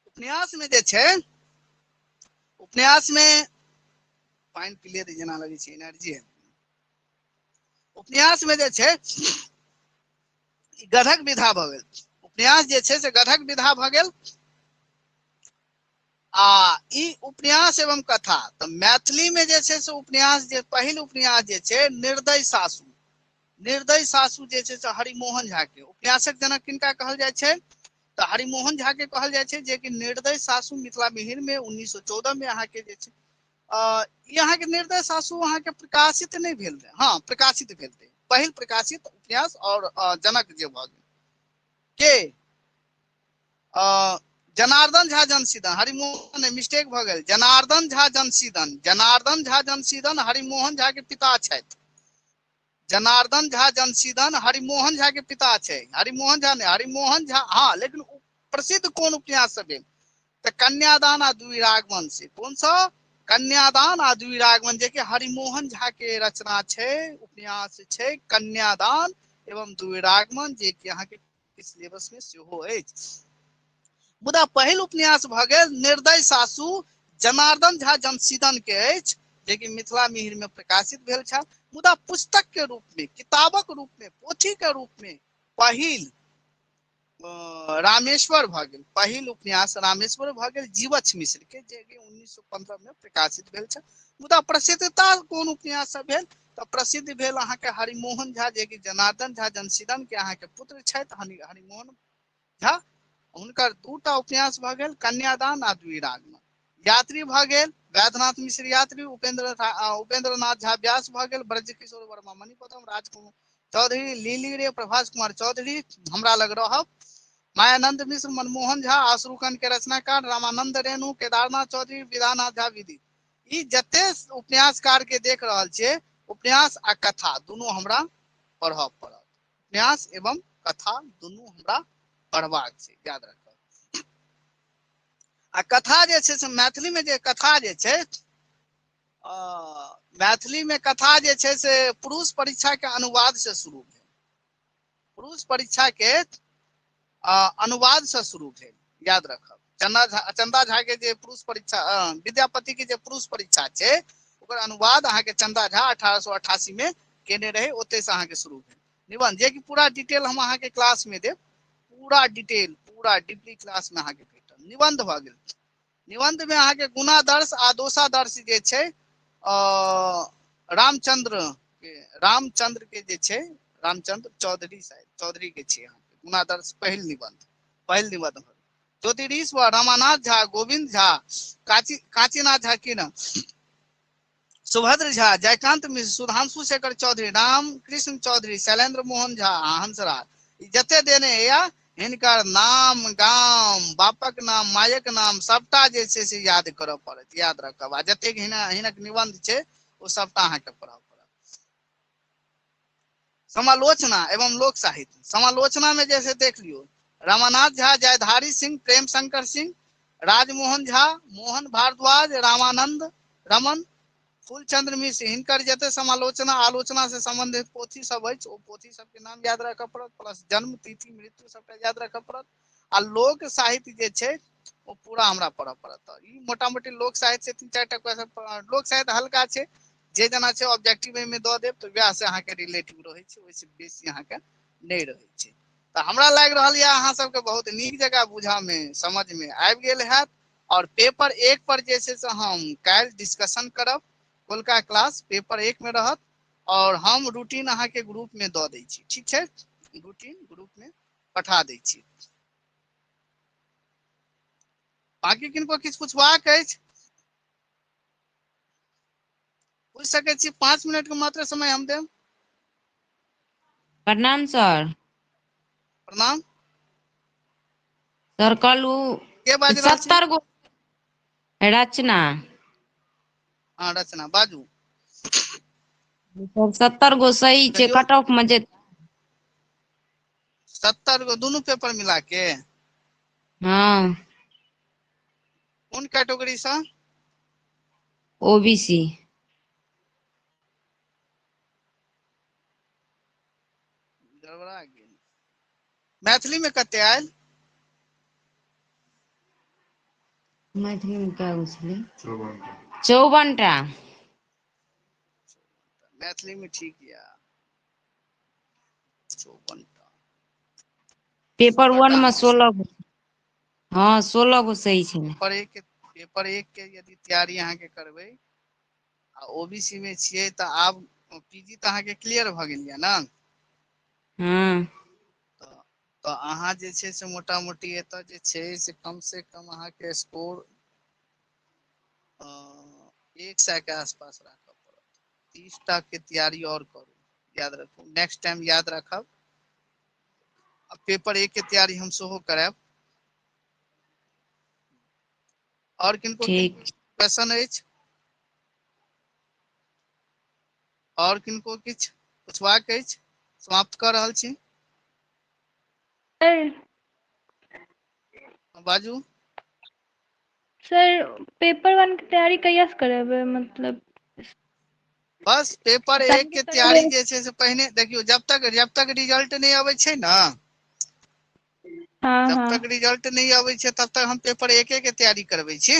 उपन्यास में जे छै, उपन्यास में पानि पी ले जेना लगै छै, एनर्जी है। उपन्यास में जे छै गढ़क विधा भऽ गेल। उपन्यास जे छै से गढ़क विधा भऽ गेल। आ ई उपन्यास एवं कथा तऽ मैथिली में जे छै से उपन्यास जे पहिल उपन्यास जे छै निर्दय सासु, निर्दय सासु जे छै से हरिमोहन झा के। उपन्यासक जनक किनका कहल जाइ छै? तऽ हरिमोहन झा के कहल जाइ छै, जे कि निर्दय सासु मिथिला मिहिर में 1914 में अहाँके जे छै, ई अहाँके निर्दय सासु अहाँके प्रकाशित नहि भेल रहे, हाँ प्रकाशित भेल रहे, पहिल प्रकाशित उपन्यास और जनक जे भऽ गेल के जनार्दन झा जनसीदन, हरिमोहन मिस्टेक भऽ गेल, जनार्दन झा जनसीदन, जनार्दन झा जनसीदन हरिमोहन झा के पिता छथि। जनार्दन झा जनसीदन हरिमोहन झा के पिता छै, हरिमोहन झा नहि, हरिमोहन झा, हाँ, लेकिन प्रसिद्ध कोन उपन्यास सब भेल? तऽ कन्यादान आ द्विरागमन से। कोन सा? कन्यादान आ द्विरागमन, जे कि हरिमोहन झा के रचना छै, उपन्यास छै कन्यादान एवं द्विरागमन, जे कि अहाँके सिलेबस में सेहो अछि। मुदा पहिल उपन्यास भऽ गेल निर्दय सासु जनार्दन झा जनसीदन के अछि, जे कि मिथिला मिहिर में प्रकाशित भेल छल। मुदा पुस्तक के रूप में, किताबक रूप में, पोथी के रूप में पहिल रामेश्वर भऽ गेल, पहिल उपन्यास रामेश्वर भऽ गेल जीवछ मिश्र के, जे कि 1915 में प्रकाशित भेल छल। मुदा प्रसिद्धता कोन उपन्यास से भेल? तऽ प्रसिद्ध भेल अहाँके हरिमोहन झा, जे कि जनार्दन झा जनसीदन के अहाँके पुत्र छथि, हरिमोहन झा। हुनकर दूटा उपन्यास भऽ गेल, कन्यादान आ द्विरागमन। यात्री भऽ गेल वैद्यनाथ मिश्र यात्री, उपेंद्र नाथ झा व्यास भऽ गेल, ब्रजकिशोर वर्मा मणिपद्म, राजकुमार चौधरी, लीली रे, प्रभास कुमार चौधरी, हमरा लग रहब, मायानंद मिश्र, मनमोहन झा, अश्रुकण के रचनाकार, रामानंद रेणु, केदारनाथ चौधरी, विधानाथ झा विधि। ई जते उपन्यासकार के देख रहल छियै, उपन्यास आ कथा दुनू हमरा पढ़ऽ पड़त, उपन्यास एवं कथा दुनू हमरा पढ़बाक छै, याद राखब। आ कथा जे छै से मैथिली में जे कथा जे छै, मैथिली में कथा जे छै से पुरुष परीक्षा के अनुवाद से शुरू भेल, पुरुष परीक्षा के अनुवाद से शुरू भेल, याद रखब। चंदा झा के जे पुरुष परीक्षा, विद्यापति के जे पुरुष परीक्षा छै ओकर अनुवाद अहाँके चंदा झा 1888 में केने रहे, ओतय से अहाँके शुरू भेल निबंध, जे कि पूरा डिटेल हम अहाँके क्लास में देब, पूरा डिटेल पूरा डीपली क्लास में अहाँके भेटत। निबंध भऽ गेल, निबंध में अहाँके गुणादर्श आ दोषादर्श जे छै, रामचंद्र के जे छै, रामचंद्र चौधरी शायद, चौधरी के छै अहाँके गुणादर्श पहिल निबंध, पहिल निबंध भऽ गेल। ज्योतिरीश्वर व रमानाथ झा, गोविंद झा, कांचीनाथ झा की ना, सुभद्र झा, जयकांत मिश्र, सुधांशु शेखर चौधरी, रामकृष्ण चौधरी, शैलेंद्र मोहन झा, हंसराज, जते देने या हिनकर नाम, गाम, बापक नाम, मायक नाम सबटा जे छै से याद करऽ पड़त, याद रखब। आ जतेक हिनक निबंध छै ओ सबटा अहाँके पढ़ऽ पड़त। समालोचना एवं लोक साहित्य, समालोचना में जैसे देख लियौ रमानाथ झा, जयधारी सिंह, प्रेम शंकर सिंह, राजमोहन झा, मोहन भारद्वाज, रामानंद रमन, फूलचंद्र मिश्र, हिनकर जते समालोचना आलोचना से संबंधित पोथी सब अछि ओ पोथी सबके नाम याद राखऽ पड़त, प्लस जन्म तिथि मृत्यु सबटा याद राखऽ पड़त। आ लोक साहित्य जे छै ओ पूरा हमरा पढ़ऽ पड़त। तऽ ई मोटा मोटी लोक साहित्य से 3-4 टा क्वेश्चन, लोक साहित्य हल्का छै, जे जेना छै ऑब्जेक्टिव एहिमे दऽ देब तऽ वएह से अहाँके रिलेटिव रहै छै, ओहिसँ बेसी अहाँके नहि रहै छै। तऽ हमरा लागि रहल यऽ अहाँ सबके बहुत नीक जकाँ बुझऽमे समझमे आबि गेल हैत। और पेपर 1 पर जे छै से हम काल्हि डिस्कशन करब, कोलका क्लास पेपर 1 में रहत। आओर हम रूटीन अहाँके ग्रुप में दऽ दै छी, ठीक छै? रूटीन ग्रुप में पठा दै छी। बाकी किनको किछु पुछबाक अछि पूछि सकै छी, 5 मिनट के मात्र समय हम देब। प्रणाम सर। प्रणाम। सर कहलू के बाजि रहल छी? 70 गो रचना। हाँ रचना बाजू। 70 गो सही छै, कहियौ। कट ऑफ में जे 70 गो दुनू पेपर मिला के? हाँ। कोन कैटेगरी सँ? ओबीसी। गड़बड़ा गेल। मैथिली में कते आयल? मैथिली में क्या गो छलै? 54 टा। मैथिली में ठीक या 54 टा। पेपर 1 में 16 16 गो। हाँ 16 गो सही छै। पेपर एक के यदि तैयारी अहाँके करबै आ ओबीसी में छियै तऽ आब पीजी तऽ अहाँके क्लियर भऽ गेल यऽ ने? हाँ। तऽ अहाँ जे छै से मोटा मोटी एतऽ जे छै से कम से कम अहाँके स्कोर 100 के आसपास राखऽ पड़त। 30 टा के तैयारी और करू, याद रखू, नेक्स्ट टाइम याद राखब। आ पेपर एक के तैयारी हम सेहो करायब। और किनको ठीक। क्वेश्चन अछि? और किनको किछु पुछबाक अछि? समाप्त कऽ रहल छी। सर। बाजू। सर पेपर 1 के तैयारी कहिया से करेबै? मतलब बस पेपर 1 के तैयारी जे छै से पहिने देखियौ, जब तक रिजल्ट नहि अबै छै ने, हाँ, जब हाँ। तक रिजल्ट नहि अबै छै तब तक हम पेपर 1 के तैयारी करबै छी,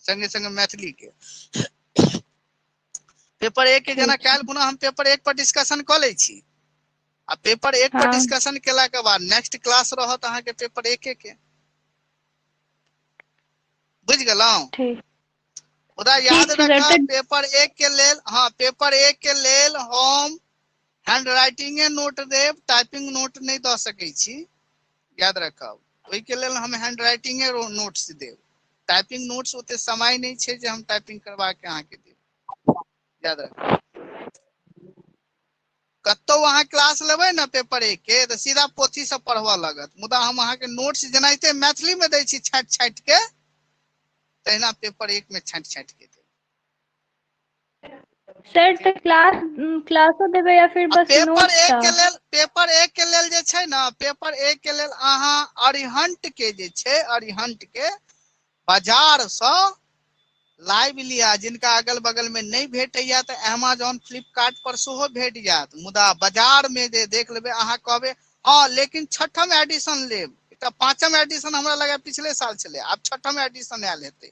संगे संगे मैथिली के पेपर 1 के। जेना काल्हि पुनः हम पेपर 1 पर डिस्कशन कऽ लै छी, आ पेपर 1 पर हाँ। डिस्कशन केला के बाद नेक्स्ट क्लास रहत अहाँके पेपर 1 के। बुझि गेलहुँ? ठीक। मुदा याद ठीक छै सर, रखब तऽ पेपर 1 के लेल, हाँ पेपर 1 के लेल हम हैंड राइटिंगे नोट देब, टाइपिंग नोट नहि दऽ सकै छी, याद रखब। ओहि के लेल हम हैंड राइटिंगे नोट्स देब, टाइपिंग नोट्स ओते समय नहि छै जे हम टाइपिंग करबा के अहाँके देब, याद रखब। कतौ अहाँ क्लास लेबै ने पेपर 1 के तऽ सीधा पोथी से पढ़बऽ लगत, मुदा हम अहाँके नोट्स जेनाहिते मैथिली में दै छी छाँटि छाँटि के, तहिना पेपर 1 में छाँटि छाँटि के देब। सर तऽ क्लासो देबै या फिर बस पेपर नोट्स 1 टा? के लेल, पेपर 1 के लेल जे छै ने, पेपर 1 के लेल अहाँ अरिहंट के जे छै, अरिहंट के बाजार सँ लाइव लिया, जिनका अगल बगल में नहीं भेटैया तऽ अमेजोन फ्लिपकार्ट पर सेहो भेट जायत, मुदा बाजार में जे देख लेबै अहाँ कहबै हाँ, लेकिन 6ठम एडिशन लेब। एकटा 5म एडिशन हमरा लगा पिछले साल छलै, आब 6ठम एडिशन आयल हेतै।